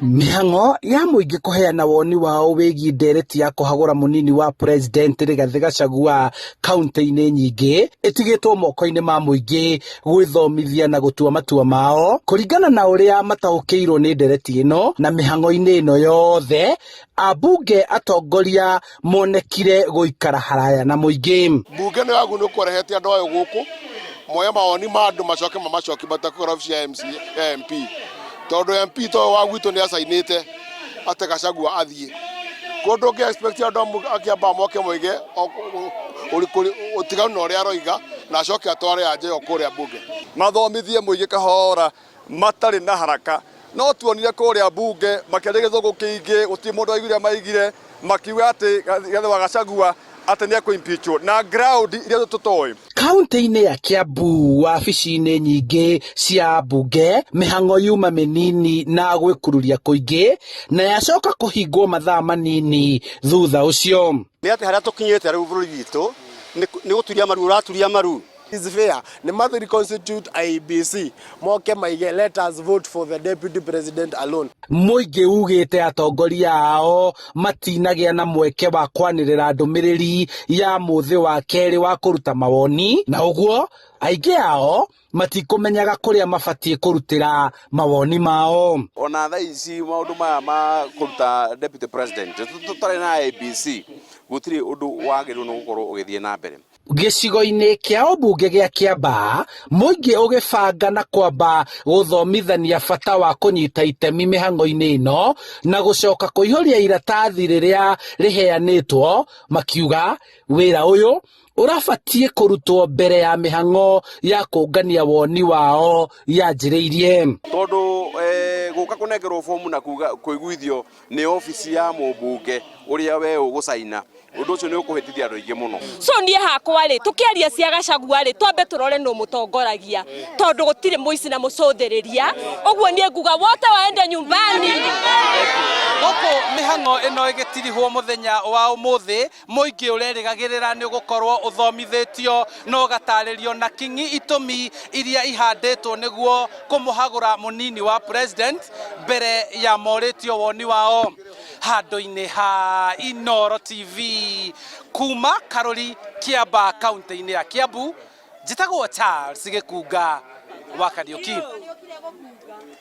Mĩhang'o ya mũingĩ kũheana woni wao wĩgiĩ ndereti ya kũhagũra mũnini wa president Rigathĩ Gachagua kaunti-inĩ nyingĩ ĩtigĩtwo moko-inĩ ma mũingĩ gwĩthomithia na gũtua matua mao kũringana na ũrĩa mataũkĩirwo nĩ ndereti ĩno. Na mĩhang'o-inĩ ĩno yothe, ambunge atongoria monekire gũikara haraya na mũingĩ. Mbunge nĩ yagu nĩ kũrehete andũ ayo gũkũ moye mawoni ma andũ, macoke mamacoki matakũra obici ya MC, ya MP, tondũ MP to wa gwitũ nĩ acainĩte atĩ Gachagua athiĩ kũndũ ũngĩ. Expect andũ akĩamba moke moige ũtiganu na ũrĩa aroiga, na acoke atware anja ĩyo kũrĩa mbunge. Mathomithie mũingĩ kahora matarĩ na haraka. No tuonire kũrĩa mbunge makĩaria gĩthũngũ kĩingĩ, gũtirĩ mũndũ waiguire. Maigire makiuga atĩ Rigathĩ wa Gachagua atĩ nĩ ekũ-impeachwo na ground iria tũtoĩ. Kaunti-inĩ ya Kiambu, wabici-inĩ nyingĩ cia mbunge, mĩhang'o yuma mĩnini na gwĩkururia kũingĩ, na yacoka kũhingwo mathaa manini thutha ũcio. Nĩ atĩ harĩa tũkinyĩte rĩu bũrũri witũ nĩ gũturia maru, ũraturia maru. Is fair nĩ mathi reconstitute IEBC, moke maige, "Let us vote for the deputy president alone." Mũingĩ ugĩte atongoria ao matinagĩa na mweke wa kwanĩrĩra ndũmĩrĩri ya mũthĩ wa kerĩ wa kũruta mawoni, na ũguo aingĩ ao matikũmenyaga kũrĩa mabatiĩ kũrutĩra mawoni mao. Ona thaa ici maũndũ maya ma kũruta deputy president tũtarĩ na IEBC, gũtirĩ ũndũ wagĩrĩirwo nĩ gũkorwo ũgĩthiĩ na mbere. Gĩcigo-inĩ kĩa ũmbunge gĩa Kiambaa, mũingĩ ũgĩbanga na kwamba gũthomithania bata wa kũnyita itemi mĩhang'o-inĩ ĩno na gũcoka kũihũria iratathi rĩrĩa rĩheanĩtwo, makiuga wĩra ũyũ ũrabatiĩ kũrutwo mbere ya mĩhang'o ya kũngania woni wao yanjĩrĩirie. Tondũ gũka kũnengerwo bomu na kuga kũiguithio nĩ obici ya mũmbunge ũrĩa we ũgũcaina, ũndũ ũcio nĩ ũkũhĩtithia andũ aingĩ mũno. So niĩ hakwa rĩ, tũkĩaria cia Gachagua rĩ, twambe tũrore nũ mũtongoragia, tondũ gũtirĩ mũici na mũcũthĩrĩria. Ũguo niĩ nguga wote waende nyumbani. Gũkũ mĩhang'o ĩno ĩgĩtirihwo mũthenya wa ũmũthĩ, mũingĩ ũrerĩgagĩrĩra nĩ ũgũkorwo ũthomithĩtio na ũgatarĩrio na king'i itũmi iria ihandĩtwo nĩguo kũmũhagũra mũnini wa president mbere ya morĩtio woni wao. Handũ-inĩ ha Inoro TV kuma Karũri, Kĩamba, kaunti-inĩ ya Kiambu, njĩtagwo Charles Gĩkunga wa Kariũki.